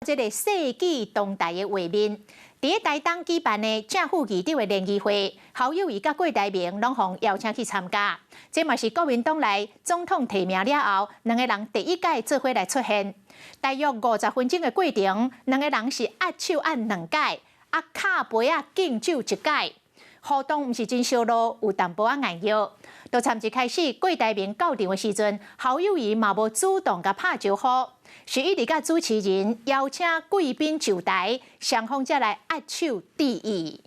這个世紀當代的畫面。佇咧台東舉辦的正副議長的聯誼會，侯友宜佮郭台銘攏予邀請去參加。這嘛是國民黨內總統提名了後，兩个人第一擺做伙來出現。大約50分鐘的過程，兩个人是握手按兩擺，啊，跤杯仔敬酒一擺。互動毋是真燒熱，有淡薄仔硬搖。就參一開始，郭台銘到場的時陣，侯友宜嘛無主動共拍招呼，是一直佮主持人邀請貴賓上台，雙方才來握手致意。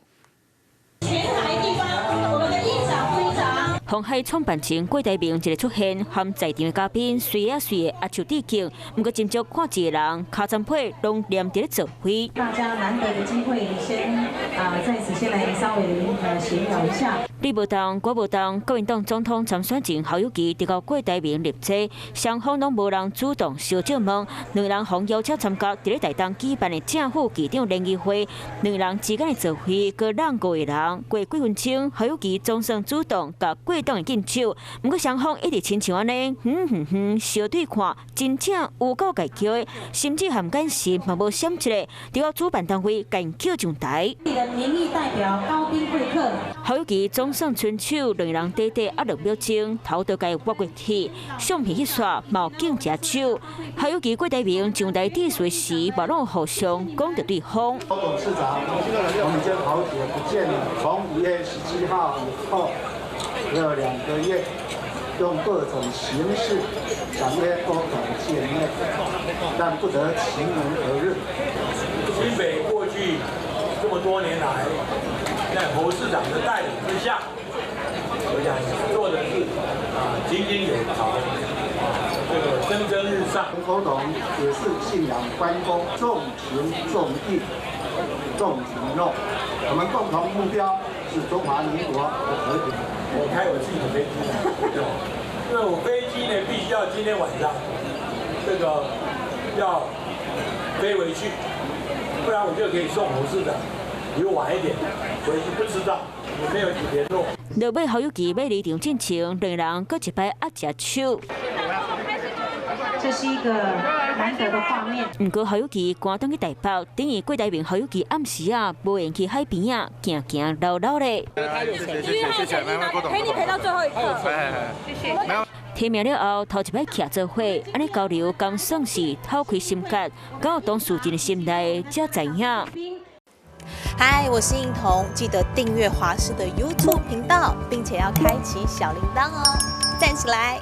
全台地方，我們的議長、副議長。鴻海創辦人郭台銘一个出現，和在場的嘉賓隨仔隨的握手致敬，毋過斟酌看一個人，尻顫皮攏黏佇咧座位。大家難得的機會，先啊在此先來稍微閒聊一下。你無動，我無動，國民黨總統參選人侯友宜佇佮郭台銘入座，雙方攏無人主動相借問，兩人予邀請參加佇咧台東舉辦的正副議長聯誼會，兩人之間的座位閣讓五個人，過幾分鐘，侯友宜總算主動共郭董敬酒，毋過雙方一直親像按呢，遠遠遠相對看，真正有夠家叫的，甚至含眼神嘛無閃一下，佇個主辦單位共叫上台。民意代表高賓貴客，侯友宜總算伸手，兩人短短啊2秒鐘，頭都共挖過去，相片彼煞嘛敬一手。侯友宜郭台銘上台致辭時，嘛攏互相講著對方。侯董事長，我們已經好久不見了，從5月17號以後，有2個月，用各種形式想約郭董見面，但不得其門而入。新北過去這麼多年來，在侯市長的帶領之下，我想做的是啊井井有條，這個蒸蒸日上。侯董也是信仰關公，重情重義，重承諾。我們共同目標是中華民國的和平。我開我自己的飛機，因為我飛機呢必須要今天晚上這個要飛回去，不然我就可以送侯市長。如果晚一點回去，不知道，我沒有聯絡。落尾侯友宜欲離場進前，兩人閣一擺握一手。這是一個難得的畫面。毋過侯友宜趕轉去台北，等於郭台銘侯友宜暗時啊，無閒去海邊仔，行行溜溜咧。謝謝謝謝謝，陪你陪到最後一刻。謝謝。提名了後，頭一擺徛做伙，按呢交流，敢算是透開心結，到當事人的心內才知影。嗨，我是應彤，記得訂閱華視的 YouTube 頻道，並且要開啟小鈴鐺哦，讚起來！